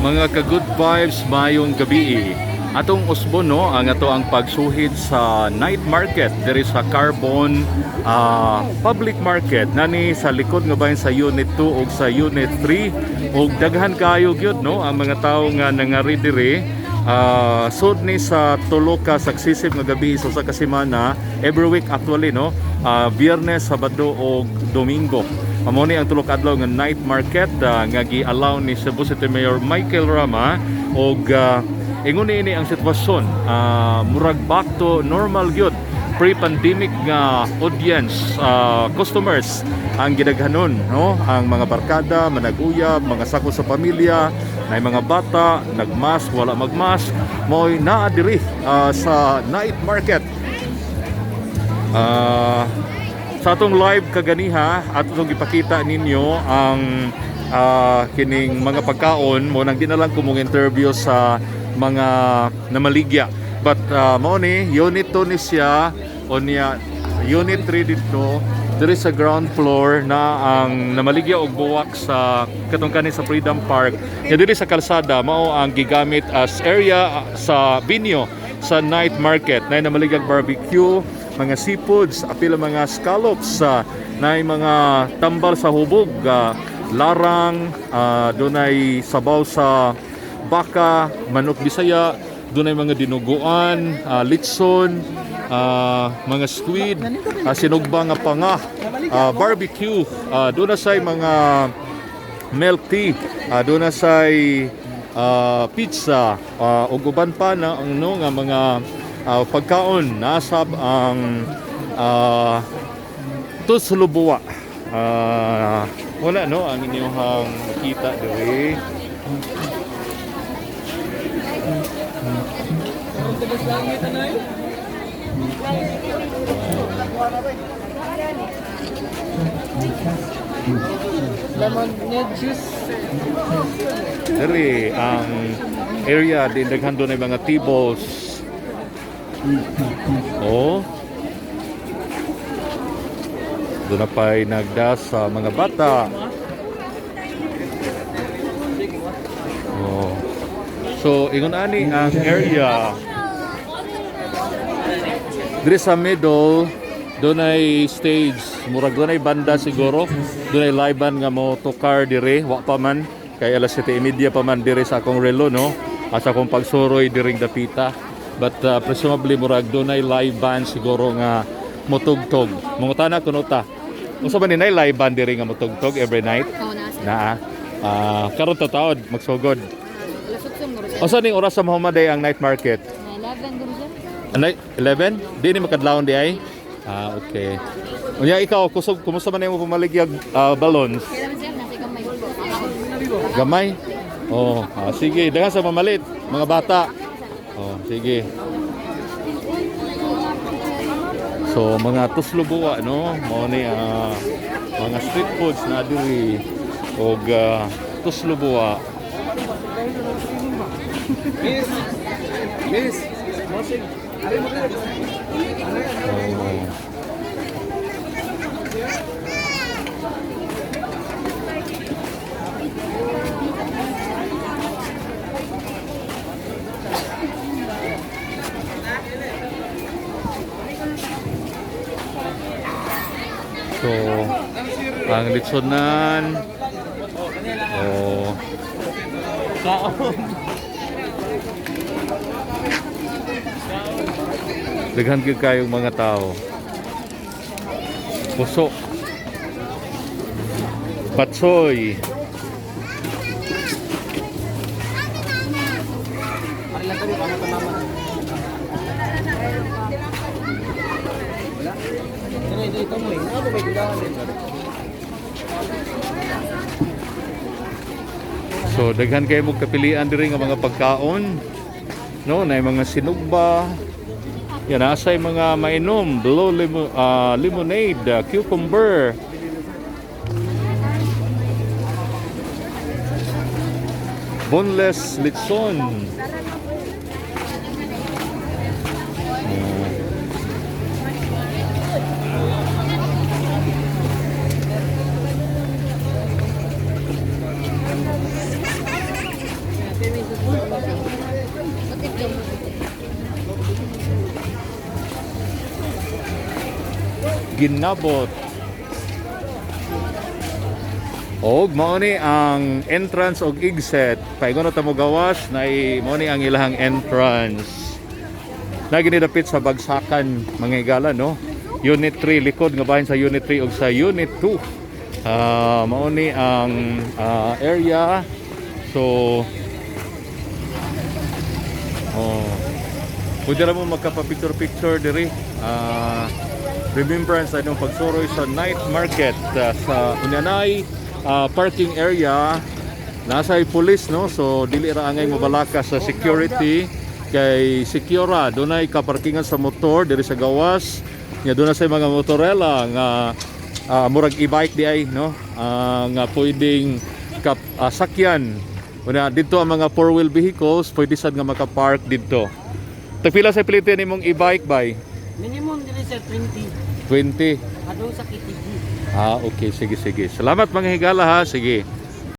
Mga ka-good vibes, mayong gabi. Atong usbon, no, ang ato ang pagsuhid sa night market diri sa Carbon Public Market nani sa likod nga bahin sa Unit 2 ug sa Unit 3, ug daghan kayo gyud, no, ang mga tawo nga nangari diri. Sud ni sa tulo ka successive nga gabi sa usa ka semana, every week actually, no. Biyernes, Sabado ug Domingo. Amo ni ang tulo ka adlaw nga night market nga gi-allow ni Cebu City Mayor Michael Rama, og ingon ini ang sitwasyon, murag back to normal gyud, pre-pandemic nga audience, customers ang gidaghanon, no, ang mga barkada, managuyab, mga sako sa pamilya, na mga bata, nagmask, wala magmask, mo'y naa diri sa night market. Sa atong live kaganiha, atong gipakita ninyo ang kining mga pagkaon mo nang di na lang ko mong interview sa mga namaligya. But mao ni unit 2 ni siya, unya unit 3 dito diri sa ground floor na ang namaligya og buwak sa katong kani sa Freedom Park. Nya diri sa kalsada mao ang gigamit as area sa venue sa night market na namaligyag barbecue, mga seafoods, apil ang mga scallops, na mga tambal sa hubog, larang, dunay sabaw sa baka, manok Bisaya, dunay mga dinuguan, litson, mga squid, sinugba nga panga, barbecue, doon na say mga milk tea, doon na say pizza, ug uban pa na ang, no, nga mga pagkaon nasab ang tuslubuwa. Wala, no, ang inyong makita diri. Lemon juice. Diri ang area din daghan doon ay mga tables. Oh. Doon na pa'y nagdas sa mga bata. Oh. So, ingon ani ang area. Diri sa middle, doon ay stage. Murag doon ay banda siguro. Doon ay live band nga mo tukar dire. Wa pa man. Kay alas 7:30 pa man dire sa akong relo, no? Asa akong pagsuroy diring dapita. But presumably murag doon ay live band siguro nga motugtog. Mangutana kuno ta. Unsa ba ni nay live band diri nga motugtog every night? Oo na, sir. Naa. Karon ta taod magsugod. Alas 8 guro, sir. Unsa ning oras sa mahumaday ang night market? Mga 11 guro, sir. Anay, 11? Di ni makadlawon di ay? Ah, okay. Unya ikaw, kusog, kumusta man imo pamaligyag balons? Kaya naman, sir, nasa gamay. Gamay? Oh, sige, daghan sa mamalit, mga bata. Oh, sige. So, mga tuslubuwa, no? Mao ni mga street foods na diri og tuslubuwa. Miss. Miss. Mosig. Oh. So, ang litsonan. Oh. Daghan gyud kayong mga tao. Puso. Patsoy. So daghan kayo mong kapilian diri nga mga pagkaon. No, na mga sinugba. Yan asay mga mainom, blue lemonade, cucumber. Boneless litson. Ginabot. Og mao ni ang entrance og exit. Paingon na ta mo gawas na mao ni ang ilahang entrance. Na ginidapit sa bagsakan, mga higala, no. Unit 3, likod nga bahin sa Unit 3 ug sa Unit 2. Mao ni ang area. So oh. Pwede ra mo magkapa-picture-picture diri. Remembrance anong pagsuroy sa night market sa Unanay parking area. Nasa police, no, so dili ra angay mobalaka sa security kay secure. Dunay kaparkingan sa motor diri sa gawas nya. Doon na sa mga motorela nga murag e-bike di ay, no, nga pwedeng sakyan. Una dito ang mga four-wheel vehicles pwede sad nga makapark didto. Tagpila sa pilitin nimong e-bike, bay? Minimum dili sir, 20. 20. Adong sa KTG. Ah, okay. Sige, sige. Salamat, mga higala, ha. Sige.